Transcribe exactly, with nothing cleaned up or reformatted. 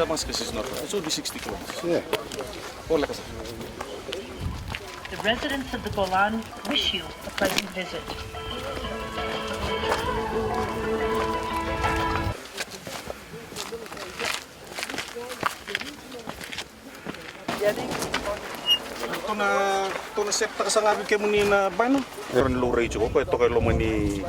Damascus is not far. It's only sixty kilometers. Yeah. Voleka sara. The residents of the Golan wish you a pleasant visit. Tou na, tou na set taka sara ga vei kemuni na bana. E rawa ni laurai tiko ko e toka e loma ni.